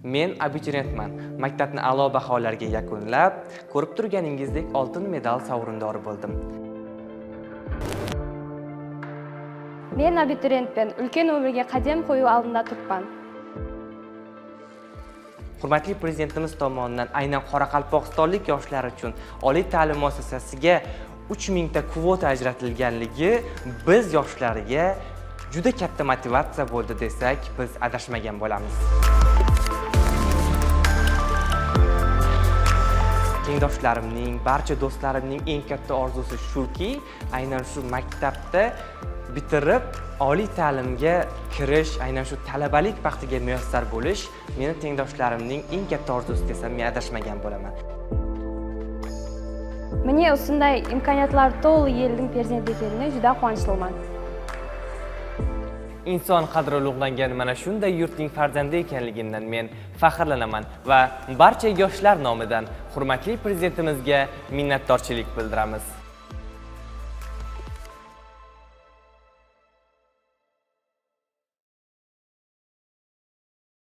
Men abituriyentman. Maktabni a'lo baholarga yakunlab, ko'rib turganingizdek oltin medal sovrindori bo'ldim. Men abituriyentpen. Үлкен өмірге қадем қою алдында тұрмын. Hurmatli prezidentimiz tomonidan aynan qoraqalpog'istonlik yoshlar uchun oliy ta'lim muassasasiga 3000 ta kvota ajratilganligi biz yoshlarga juda katta motivatsiya bo'ldi desak, biz adashmagan bo'lamiz. Tengdoshlarimning, barcha do'stlarimning eng katta orzusi shuki, aynan shu maktabda bitirib oliy ta'limga kirish, aynan shu talabalik baxtiga muyassar bo'lish meni tengdoshlarimning eng katta orzusi desam, men adashmagan bo'laman. Міне, осындай имканиятлар толы елдің перзенті екеніне жүдә қуаныштымын. Inson qadri ulug'langan mana shunday yurtning farzandi ekanligimdan men faxrlanaman va barcha yoshlar nomidan hurmatli prezidentimizga minnatdorchilik bildiramiz.